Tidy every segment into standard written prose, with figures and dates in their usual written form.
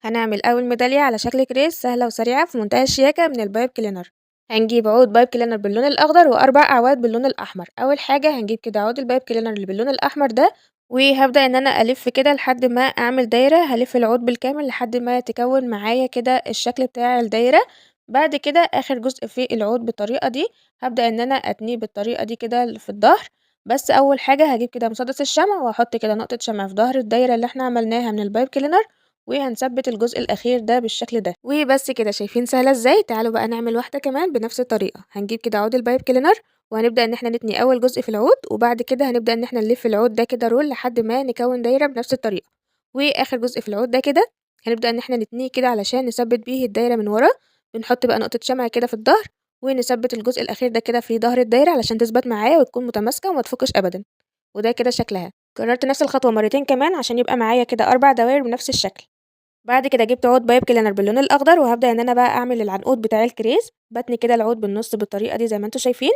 هنعمل أول ميدالية على شكل كريز سهلة وسريعة في منتهى الشياكة من ال pipe cleaner. هنجيب عود pipe cleaner باللون الأخضر وأربع أعواد باللون الأحمر. أول حاجة هنجيب كده عود ال pipe cleaner اللي باللون الأحمر ده، وهبدأ إن أنا ألف كده لحد ما أعمل دايرة. هلف العود بالكامل لحد ما تكون معايا كده الشكل بتاع الدايرة. بعد كده آخر جزء في العود بالطريقة دي هبدأ إن أنا أتنيه بالطريقة دي كده في الظهر. بس أول حاجة هجيب كده مسدس الشمع وأحط كده نقطة شمع في ظهر الدايرة اللي احنا عملناها من ال pipe cleaner، وهنثبت الجزء الأخير ده بالشكل ده. وبس كده، شايفين سهلة ازاي؟ تعالوا بقى نعمل واحدة كمان بنفس الطريقة. هنجيب كده عود ال pipe cleaner وهنبدأ إن احنا نتني أول جزء في العود، وبعد كده هنبدأ إن احنا نلف العود ده كده roll لحد ما نكون دايرة بنفس الطريقة. وآخر جزء في العود ده كده هنبدأ إن احنا نتنيه كده علشان نثبت بيه الدايرة من ورا. بنحط بقى نقطة شمع كده في الظهر ونثبت الجزء الأخير ده كده في ظهر الدايرة علشان تثبت معايا وتكون متماسكة وما تفكش أبدا. وده كده شكلها. كررت نفس الخطوة مرتين كمان عشان يبقى معايا كده 4 دوائر بنفس الشكل. بعد كده جبت عود pipe cleaner باللون الأخضر وهبدأ إن أنا بقى أعمل العنقود بتاع الكريز. بتني كده العود بالنص بالطريقة دي زي ما انتوا شايفين،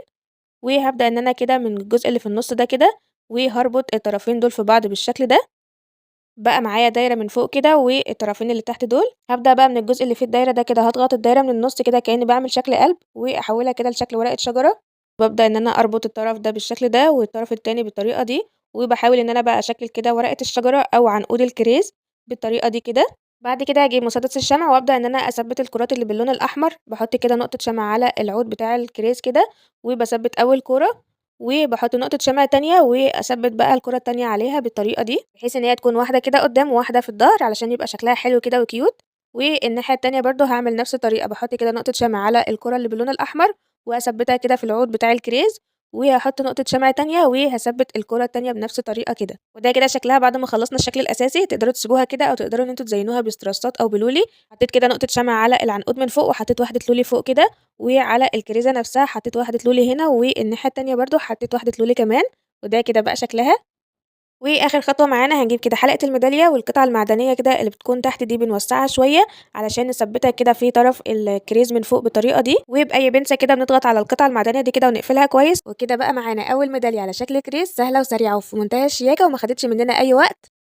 وهبدأ إن أنا كده من الجزء اللي في النص ده كده وهربط الطرفين دول في بعض بالشكل ده. بقى معايا دايرة من فوق كده والطرفين اللي تحت دول. هبدأ بقى من الجزء اللي فيه الدايرة ده كده هضغط الدايرة من النص كده كأني بعمل شكل قلب، وأحولها كده لشكل ورقة شجرة. وابدأ إن أنا أربط الطرف ده بالشكل ده والطرف التاني بالطريقة دي، وبحاول إن أنا بقى أشكل كده ورقة الشجرة أو عنقود الكريز بالطريقة دي كده. بعد كده هجيب مسدس الشمع وابدأ إن أنا أثبت الكرات اللي باللون الأحمر. بحط كده نقطة شمع على العود بتاع الكريز كده وبثبت أول كرة، وبحط نقطة شمع تانية وأثبت بقى الكرة التانية عليها بالطريقة دي، بحيث إن هي تكون واحدة كده قدام وواحدة في الظهر علشان يبقى شكلها حلو كده و cute. والناحية التانية برضو هعمل نفس الطريقة، بحط كده نقطة شمع على الكرة اللي باللون الأحمر وأثبتها كده في العود بتاع الكريز، وهحط نقطة شمع تانية وهثبت الكرة التانية بنفس الطريقة كده. وده كده شكلها بعد ما خلصنا الشكل الأساسي. تقدروا تسيبوها كده أو تقدروا إن انتوا تزينوها بستراسات أو بلولي. حطيت كده نقطة شمع على العنقود من فوق وحطيت واحدة لولي فوق كده، وعلى الكريزة نفسها حطيت واحدة لولي هنا، والناحية التانية برضو حطيت واحدة لولي كمان. وده كده بقى شكلها. واخر خطوه معانا هنجيب كده حلقه الميداليه والقطعه المعدنيه كده اللي بتكون تحت دي بنوسعها شويه علشان نثبتها كده في طرف الكريز من فوق بالطريقه دي، وباي بنسه كده بنضغط على القطعه المعدنيه دي كده ونقفلها كويس. وكده بقى معانا اول ميداليه على شكل كريز سهله وسريعه وفي منتهى الشياكه وما خدتش مننا اي وقت.